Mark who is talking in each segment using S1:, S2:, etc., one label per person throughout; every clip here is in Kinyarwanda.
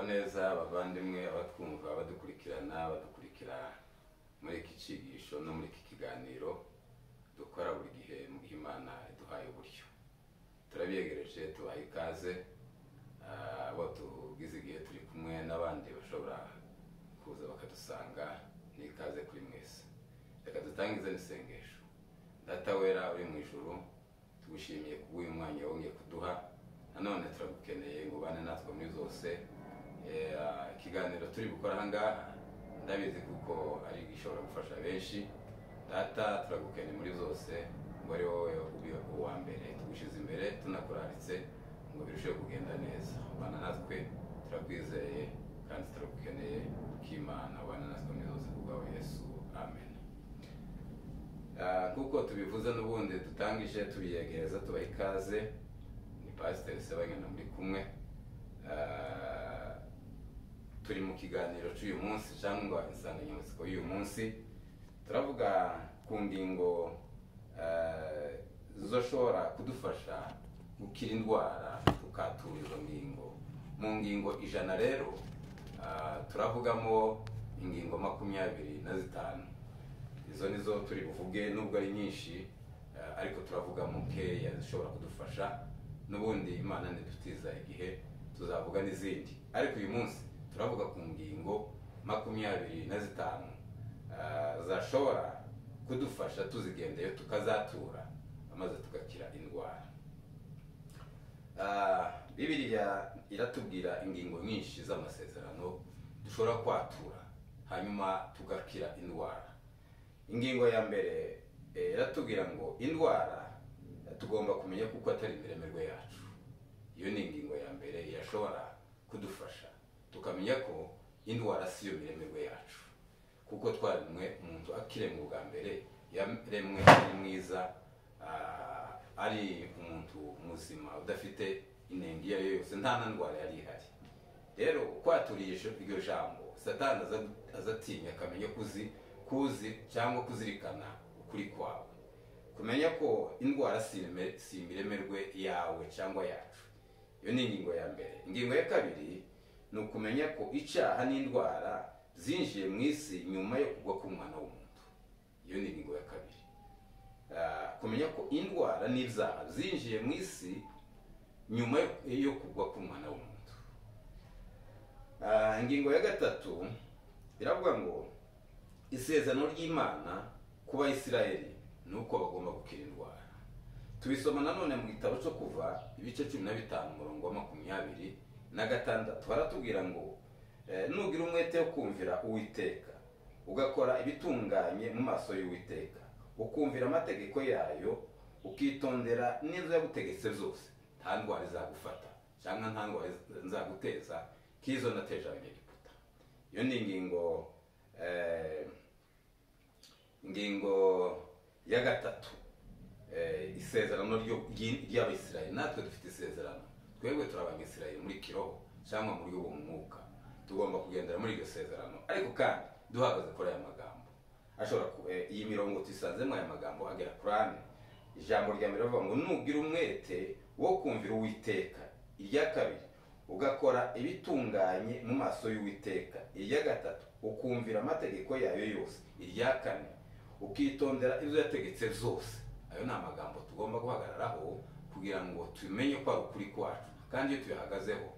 S1: Neza abavandimwe, abatwumva, abadukurikirana, badukurikira muri iki cyigisho no muri iki kiganiro dukora buri gihe mu gihe Imana iduhaye uburyo. Turabiyegereje, tubaha ikaze, abo tugize igihe turi kumwe n'abandi bashobora kuza bakadusanga, ni ikaze kuri mwese. Reka dutangize n'isengesho. Data wera uri mu ijuru, tugushimiye kubw'uyu mwanya wongeye kuduha. Nanone turagukeneye ngo ubane natwe muri zose. Ikiganiro turi gukora aha ngaha ndabizi kuko ari gishobora gufasha benshi. Data, turagukeneye muri zose ngo ari wowe ube uwa mbere, tugushyize imbere, tunakuraritse ngo birusheho kugenda neza. Ubana natwe, turakwizeye kandi turagukeneye k'Imana, ubana natwe muri zose kubwawe Yesu, amen. Kuko tubivuze n'ubundi dutangije tubiyegereza, tubaha ikaze. Ni Pasiteri Sebanyana muri kumwe. Turi mu kiganiro cy'uyu munsi cyangwa insanganyamatsiko y'uyu munsi. Turavuga ku ngingo zoshobora kudufasha gukira indwara, tukatura izo ngingo. Mu ngingo 100 rero, turavugamo ingingo 25. Izo nizo turi buvuge, nubwo ari nyinshi, ariko turavugamo nkeya zishobora kudufasha. N'ubundi Imana ntidutiza igihe, tuzavuga n'izindi, ariko uyu munsi turavuga ku ngingo 25 zashobora kudufasha tuzigendeye, tukazatura maze tugakira indwara. Bibiliya iratubwira ingingo nyinshi z'amasezerano dushobora kwatura hanyuma tugakira indwara. Ingingo ya mbere iratubwira ngo indwara tugomba kumenya kuko atari imiremerwe yacu. Iyo ni ingingo ya mbere yashobora kudufasha tukamenya ko indwara si yo miremerwe yacu, kuko twaremwe umuntu akiremwa bwa mbere yaremwe ari mwiza, ari umuntu muzima udafite inenge iyo ari yo yose, nta na ndwara yari ihari. Rero kwaturiye iryo jambo, Satani azatinya akamenya kuzi cyangwa kuzirikana ukuri kwawe, kumenya ko indwara si imiremerwe yawe cyangwa yacu. Iyo ni ingingo ya mbere. Ingingo ya kabiri ni ukumenya ko icyaha n'indwara zinjiye mu isi nyuma yo kugwa k'umwana w'umuntu. Iyo ni ingingo ya kabiri. Kumenya ko indwara n'ibyaha zinjiye mu isi nyuma yo kugwa k'umwana w'umuntu. Ingingo ya gatatu iravuga ngo isezerano ry'Imana ku Bayisiraheli ni uko bagomba gukira indwara. Tubisoma nanone mu gitabo cyo Kuva ibice 15 umurongo wa 26. Baratubwira ngo nugira umwete wo kumvira Uwiteka, ugakora ibitunganye mu maso y'Uwiteka, ukumvira amategeko yayo, ukitondera n'ibyo yagutegetse zose, nta ndwara izagufata cyangwa nta ndwara nzaguteza kizo nateje Abanyegiputa. Iyo ni ingingo ya gatatu. Isezerano ry'Abisirayeli. Natwe dufite isezerano, twebwe turi Abanyisirayeli muri kiroho cyangwa muri uwo mwuka, tugomba kugendera muri iryo sezerano. Ariko kandi duhagaze kuri aya magambo ashobora iyi mirongo tuyisanzemo aya magambo agera kuri 4. Ijambo rya mbere rivuga ngo nugira umwete wo kumvira Uwiteka. Irya kabiri, ugakora ibitunganye mu maso y'Uwiteka. Irya gatatu, ukumvira amategeko yayo yose. Irya kane, ukitondera ibyo yategetse zose. Ayo ni amagambo tugomba guhagararaho kugira ngo tumenye ko ari ukuri kwacu, kandi iyo tuyahagazeho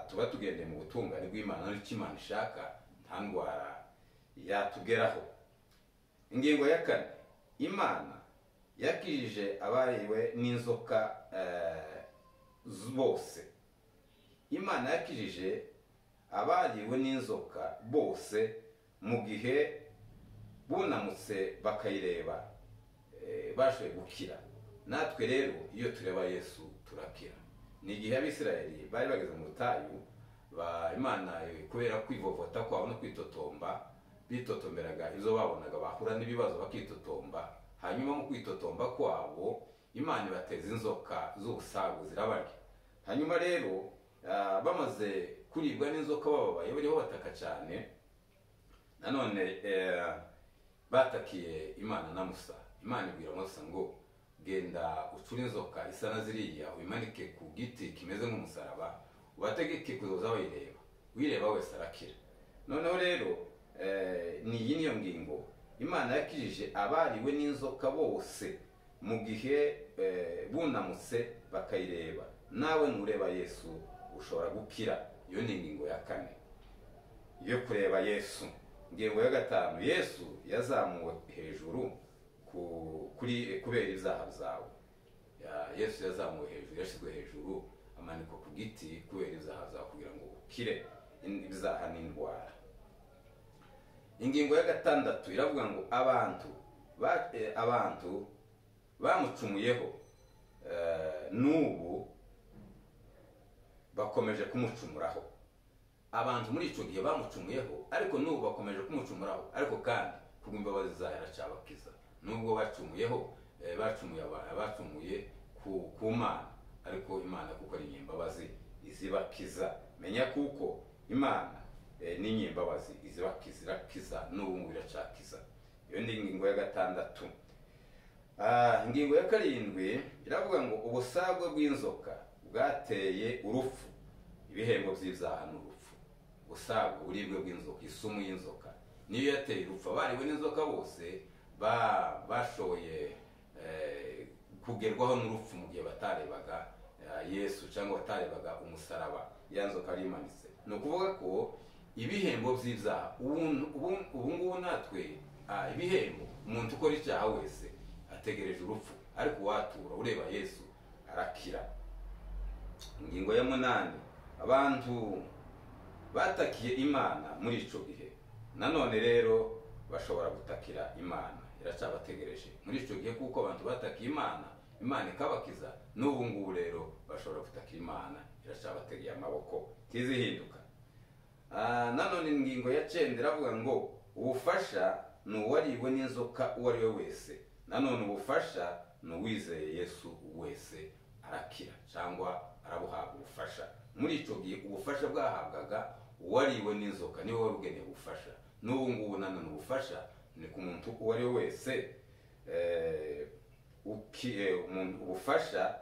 S1: tuba tugendeye mu butungane bw'Imana n'icyo Imana ishaka, nta ndwara yatugeraho. Ingingo ya kane, Imana yakijije abariwe n'inzoka bose. Imana yakijije abariwe n'inzoka bose mu gihe bunamutse bakayireba, bashoboye gukira. Natwe rero iyo tureba Yesu turakira. Ni igihe Abisirayeli bari bageze mu butayu, Imana kubera kwivovota kwabo no kwitotomba, bitotomberaga izo babonaga, bahura n'ibibazo bakitotomba. Hanyuma mu kwitotomba kwabo Imana ibateza inzoka z'ubusago zirabarya. Hanyuma rero bamaze kuribwa n'inzoka bababaye, bariho bataka cyane. Nanone batakiye Imana na Musa. Imana ibwira Musa ngo genda ucure inzoka isa na ziriya, uyimanike ku giti kimeze nk'umusaraba, Ubategeke kuzoza bayireba, uyireba wese arakira. Noneho rero ni iyi niyo ngingo Imana yakijije abariwe n'inzoka bose mu gihe bunamutse bakayireba. Nawe nureba Yesu ushobora gukira. Iyo ni ingingo ya kane yo kureba Yesu. Ingingo ya gatanu, Yesu yazamuwe hejuru kuri kubera ibyaha byawe. Yesu yazamuwe hejuru, yashyizwe hejuru, amanikwa ku giti kubera ibyaha byawe kugira ngo ukire ibyaha n'indwara. Ingingo ya gatandatu iravuga ngo abantu bamucumuyeho n'ubu bakomeje kumucumuraho. Abantu muri ico gihe bamucumuyeho, ariko n'ubu bakomeje kumucumuraho, ariko kandi kubw'imbabazi zayo aracabakiza. Nubwo bacumuyeho, bacumuye ku Mana, ariko Imana kuko ari nyimbabazi izibakiza. Menya kuko Imana ni nyimbabazi izibakiza, irakiza n'ubu ngubu iracakiza. Iyo ni ingingo ya gatandatu. Ingingo ya karindwi iravuga ngo ubusabwe bw'inzoka bwateye urupfu, ibihembo by'ibyaha n'urupfu. Ubusabwe, uburibwe bw'inzoka, isumu y'inzoka niyo yateye urupfu. Abariwe n'inzoka bose bashoboye kugerwaho n'urupfu mu gihe batarebaga Yesu cyangwa batarebaga umusaraba, ya nzoka yari imanitse. Ni ukuvuga ko ibihembo by'ibyaha ubu ngubu natwe ibihembo, umuntu ukora icyaha wese ategereje urupfu, ariko watura ureba Yesu arakira. Ingingo ya munani, abantu batakiye Imana muri ico gihe, nanone rero bashobora gutakira Imana, iracabategereje muri ico gihe, kuko abantu batakiye Imana, Imana ikabakiza. N'ubu ngubu rero bashobora gutakira Imana, iracabategeye amaboko, tizihinduka. Nanone ingingo ya 9 iravuga ngo ubufasha ni uwariwe n'inzoka uwo ari we wese. Nanone ubufasha ni uwizeye Yesu wese arakira cyangwa arabuhabwa ubufasha. Muri ico gihe ubufasha bwahabwaga uwariwe n'inzoka, niwe wari ugenewe ubufasha. N'ubu ngubu nanone ubufasha ni ku muntu uwo ari we wese. Ubufasha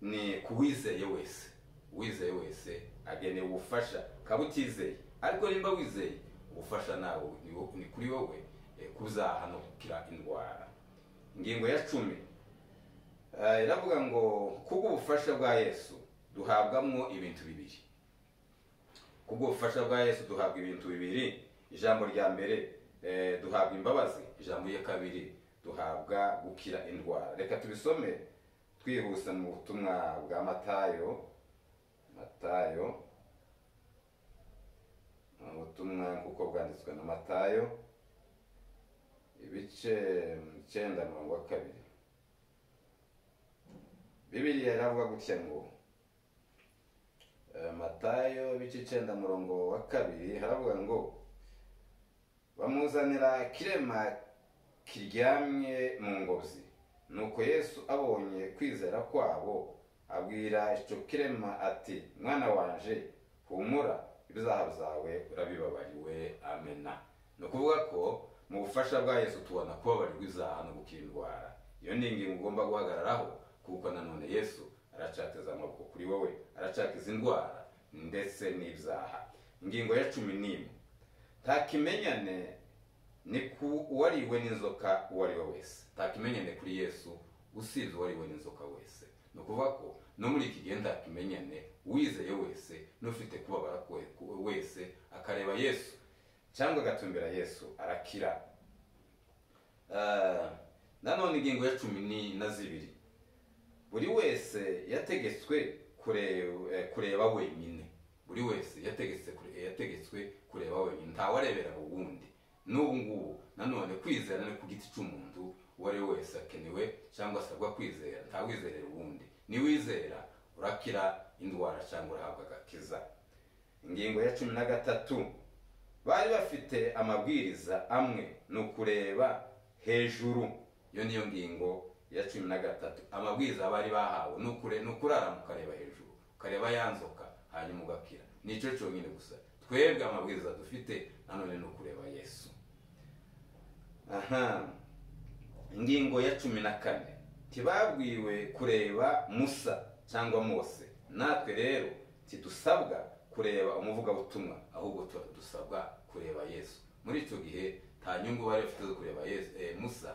S1: ni kuwizeye wese, uwizeye wese agenewe ubufasha, kabutizeye. Ariko nimba wizeye ubufasha nawe ni kuri wowe kuzaha no gukira indwara. Ingingo ya 10 iravuga ngo kubw'ubufasha bwa Yesu duhabwamwo ibintu bibiri. Kubw'ubufasha bwa Yesu duhabwa ibintu bibiri. Ijambo rya mbere duhabwa imbabazi, ijambo rya kabiri duhabwa gukira indwara. Reka tubisome twihuse mu butumwa bwa Matayo. Matayo, ubutumwa kuko bwanditswe na Matayo, ibice 9:2. Bibiliya iravuga gutya ngo Matayo ibice 9:2 haravuga ngo bamuzanira kirema kiryamye mu ngobyi. Nuko Yesu abonye kwizera kwabo abwira ico kirema ati, mwana wanje humura, ibyaha byawe urabibabariwe. Amena. Ni ukuvuga ko mu bufasha bwa Yesu tubona kubabarirwa ibyaha no gukira indwara. Iyo ni ingingo ugomba guhagararaho, kuko nanone Yesu aracateza amaboko kuri wowe, aracakiza indwara ndetse n'ibyaha. Ingingo ya 11, nta kimenyane ni ku uwariwe n'inzoka uwo ari we wese. Nta kimenyane kuri Yesu usibye uwariwe n'inzoka wese. Ni ukuvuga ko no muri iki gihe nta kimenyane, uwizeye wese n'ufite kubabara wese akareba Yesu cyangwa agatumbera Yesu arakira. Nanone ingingo ya 12, buri wese yategetswe kureba wenyine. Buri wese yategetswe kureba wenyine, ntawarebera uwundi. N'ubu ngubu nanone kwizera ni ku giti cy'umuntu uwo ari we wese akenewe cyangwa asabwa kwizera, ntawizerera uwundi. Niwizera urakira indwara cyangwa urahabwa agakiza. Ingingo ya 13, bari bafite amabwiriza amwe, ni ukureba hejuru. Iyo niyo ngingo ya 13. Amabwiriza bari bahawe ni ukurara mukareba hejuru, ukareba ya nzoka hanyuma ugakira. Nicyo cyonyine gusa. Twebwe amabwiriza dufite nanone ni ukureba Yesu. Ingingo ya 14, ntibabwiwe kureba Musa cyangwa Mose. Natwe rero Ntidusabwa kureba umuvugabutumwa, ahubwo dusabwa kureba Yesu. Muri icyo gihe nta nyungu bari bafite zo kureba Yesu, Musa.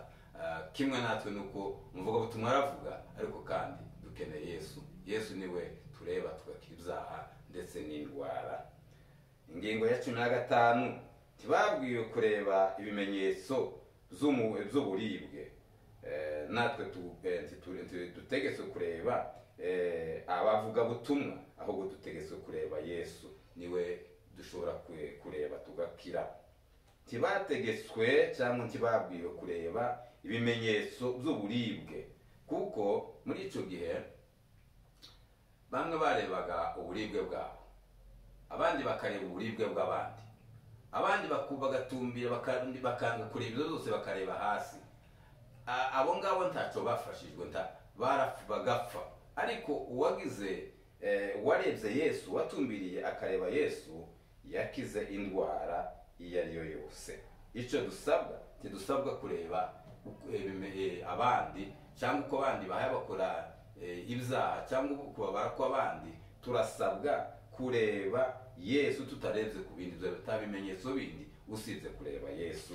S1: Kimwe natwe nuko umuvugabutumwa aravuga, ariko kandi dukeneye Yesu. Yesu niwe tureba tugakira ibyaha ndetse n'indwara. Ingingo ya 15, ntibabwiwe kureba ibimenyetso by'uburibwe. Natwe dutegetswe kureba abavugabutumwa, ahubwo dutegetswe kureba Yesu, niwe dushobora kureba tugakira. Ntibategetswe cyangwa ntibabwiwe kureba ibimenyetso by'uburibwe, kuko muri icyo gihe bamwe barebaga uburibwe bwabo, abandi bakareba uburibwe bw'abandi, abandi bagatumbira bakanga kureba ibyo byose, bakareba hasi. Abo ngabo ntacyo bafashijwe, bagapfa. Ariko uwagize uwarebye Yesu, watumbiriye akareba Yesu, yakize indwara iyo ari yo yose. Icyo dusabwa, ntidusabwa kureba abandi cyangwa uko abandi bahaye bakora ibyaha cyangwa kubabara kw'abandi. Turasabwa kureba Yesu tutarebye ku bindi, bitabimenyetso bindi usibye kureba Yesu.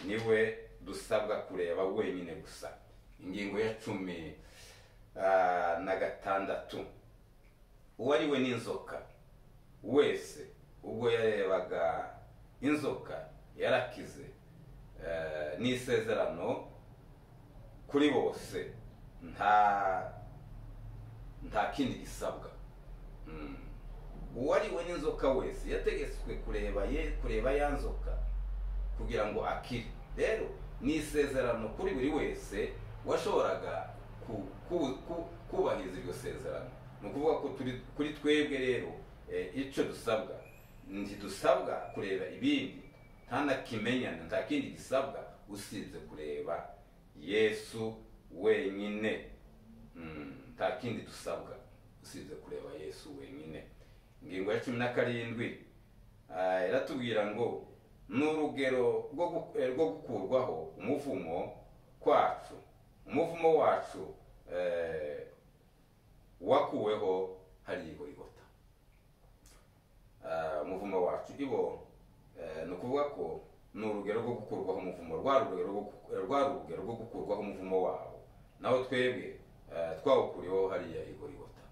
S1: Niwe dusabwa kureba wenyine gusa. Ingingo ya 16, uwariwe n'inzoka wese ubwo yarebaga inzoka yarakize. N'isezerano kuri bose, nta kindi gisabwa. Uwariwe n'inzoka wese yategetswe kureba ya nzoka kugira ngo akire. Rero ni isezerano kuri buri wese washoboraga kubahiriza iryo sezerano. Ni ukuvuga ko kuri twebwe rero icyo dusabwa, ntidusabwa kureba ibindi, nta na kimenyane, nta kindi gisabwa usibye kureba Yesu wenyine. Nta kindi dusabwa usibye kureba Yesu wenyine. Ingingo ya 17 iratubwira ngo ni urugero rwo gukurwaho umuvumo kwacu. Umuvumo wacu wakuweho hari Golgotha. Umuvumo wacu ibo ni ukuvuga ko ni urugero rwo gukurwaho umuvumo, rwa rugero rwo gukurwaho umuvumo wabo, naho twebwe twawukuriweho hariya i Golgotha.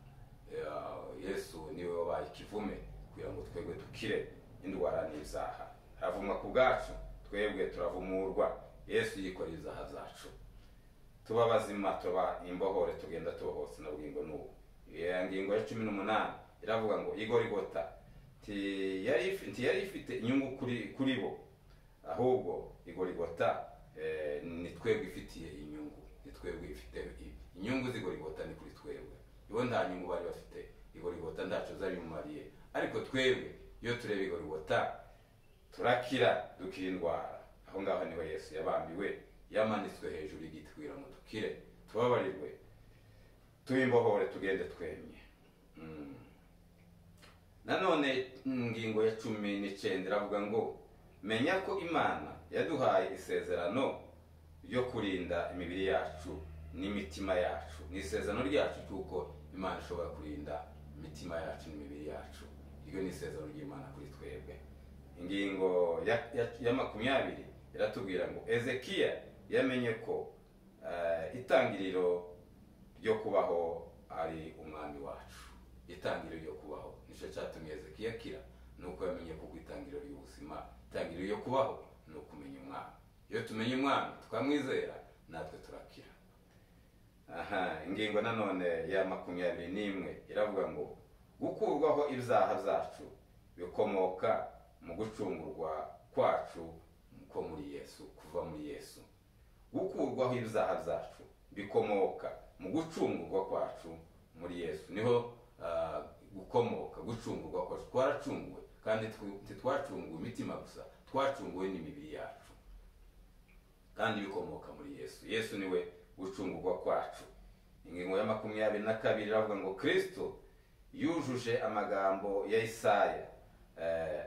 S1: Yesu niwe wabaye ikivume kugira ngo twebwe dukire indwara n'ibyaha. Aravumwa ku bwacu, twebwe turavumurwa. Yesu yikoreye ibyaha byacu, tuba bazima, tuba imbohore, tugenda tubohotse na bugingo n'ubu. Ingingo ya 18 iravuga ngo Igorigota ntiyari ifite inyungu kuri bo, ahubwo Igorigota ni twebwe ifitiye inyungu, ni twebwe ifite inyungu z'Igorigota, ni kuri twebwe. Ibo nta nyungu bari bafite, Igorigota ntacyo zari bimumariye, ariko twebwe iyo tureba Igorigota turakira, dukira indwara. Aho ngaho niho Yesu yabambiwe, yamanitswe hejuru y'igiti kugira ngo dukire, tubabarirwe, tubimbohore, tugende twemye. Nanone ingingo ya 19 iravuga ngo menya ko Imana yaduhaye isezerano ryo kurinda imibiri yacu n'imitima yacu. Ni isezerano ryacu cy'uko Imana ishobora kurinda imitima yacu n'imibiri yacu. Iryo ni isezerano ry'Imana kuri twebwe. Ingingo ya 20 iratubwira ngo Ezekiya yamenye ko itangiriro ryo kubaho ari umwami wacu. Itangiriro ryo kubaho nicyo cyatumye Ezekiya akira, nuko yamenye ko itangiriro ry'ubuzima, itangiriro ryo kubaho ni ukumenya umwami. Iyo tumenye umwami tukamwizera, natwe turakira. Ingingo nanone ya 21 iravuga ngo gukurwaho ibyaha byacu bikomoka mu gucungurwa kwacu ko muri Yesu, kuva muri Yesu. Gukurwaho ibyaha byacu bikomoka mu gucungurwa kwacu muri Yesu. Niho gukomoka gucungurwa kwacu. Twaracunguwe, kandi ntitwacunguwe imitima gusa, twacunguwe n'imibiri yacu, kandi bikomoka muri Yesu. Yesu niwe gucungurwa kwacu. Ingingo ya 22 iravuga ngo Kristo yujuje amagambo ya Isaya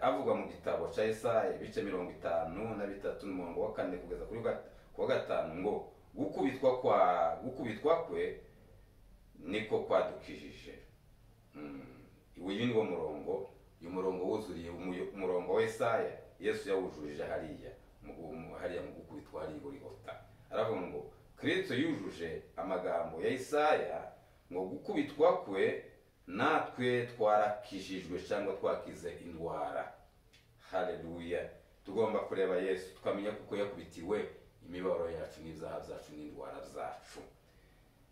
S1: avuga mu gitabo cya Isaya ibice 53 n'umurongo wa 4 kugeza kuri 5 ngo gukubitwa kwe niko kwadukijije. Uyu ni wo murongo, uyu murongo wuzuriye umurongo wa Yesaya. Yesu yawujurije hariya hariya mu gukubitwa hariya i Golgotha. Aravuga ngo Kristo yujuje amagambo ya Yesaya ngo gukubitwa kwe natwe twarakijijwe cyangwa twakize indwara. Haleluya. Tugomba kureba Yesu tukamenya kuko yakubitiwe imibabaro yacu n'ibyaha byacu n'indwara zacu.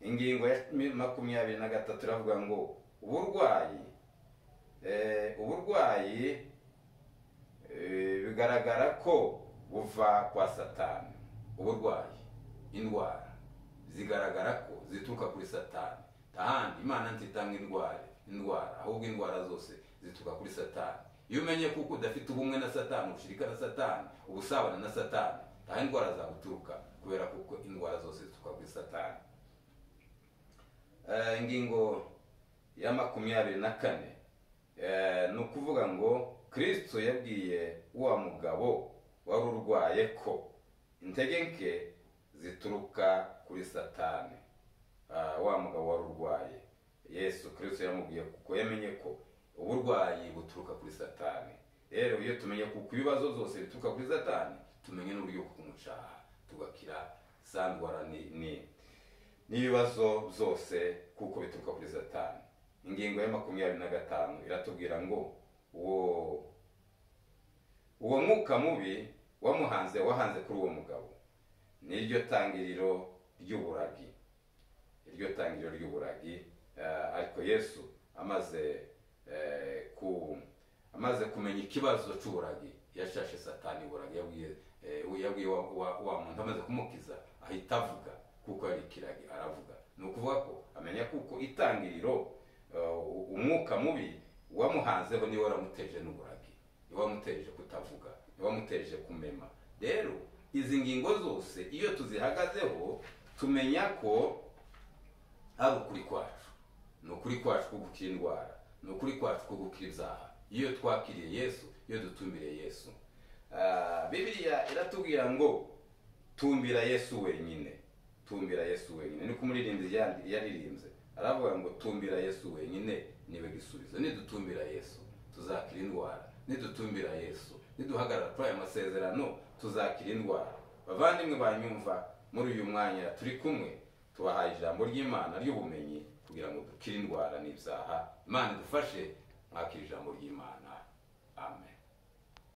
S1: Ingingo ya 23 iravuga ngo uburwayi bigaragara ko buva kwa Satani. Uburwayi, indwara zigaragara ko zituruka kuri Satani. Tahandi Imana ntitanga indwara, ahubwo indwara zose zituruka kuri Satani. Iyo umenye kuko udafite ubumwe na Satani, ushirika na Satani, ubusabana na Satani, nta indwara zaguturuka, kubera kuko indwara zose zituruka kuri Satani. Ingingo ya 24 ni ukuvuga ngo Kristo yabwiye wa mugabo wari urwaye ko intege nke zituruka kuri Satani. Wa mugabo wari urwaye, Yesu Kristo yamubwiye kuko yamenye ko uburwayi buturuka kuri Satani. Rero iyo tumenye kuko ibibazo zose bituruka kuri Satani, tumenye n'uburyo bwo kumucaha tugakira za ndwara n'ibibazo byose kuko bituruka kuri Satani. Ingingo ya 25 iratubwira ngo uwo mwuka mubi wamuhanze wahanze kuri uwo mugabo niryo tangiriro ry'uburagi, iryo tangiriro ry'uburagi. Ariko Yesu amaze kumenya ikibazo cy'uburagi, yashashe Satani uburagi. Yabwiye wa muntu amaze kumukiza ahita avuga kuko yari ikiragi, aravuga. Ni ukuvuga ko amenya kuko itangiriro umwuka mubi wamuhanzeho niwe waramuteje n'uburagi, niwe wamuteje kutavuga, niwe wamuteje kumema. Rero izi ngingo zose iyo tuzihagazeho tumenya ko ari ukuri kwacu. Ni ukuri kwacu ko gukira indwara, ni ukuri kwacu ko gukira ibyaha iyo twakiriye Yesu, iyo dutumbiriye Yesu. Bibiliya iratubwira ngo tumbira Yesu wenyine, tumbira Yesu wenyine. Niko umuririmbyi yaririmbye, aravuga ngo tumbira Yesu wenyine niwe gisubizo. Nidutumbira Yesu tuzakira indwara, nidutumbira Yesu, niduhagarara kuri aya masezerano tuzakira indwara. Bavandimwe banyumva, muri uyu mwanya turi kumwe tubahaye ijambo ry'Imana ry'ubumenyi kugira ngo dukire indwara n'ibyaha. Imana idufashe mwakira ijambo ry'Imana. Amen.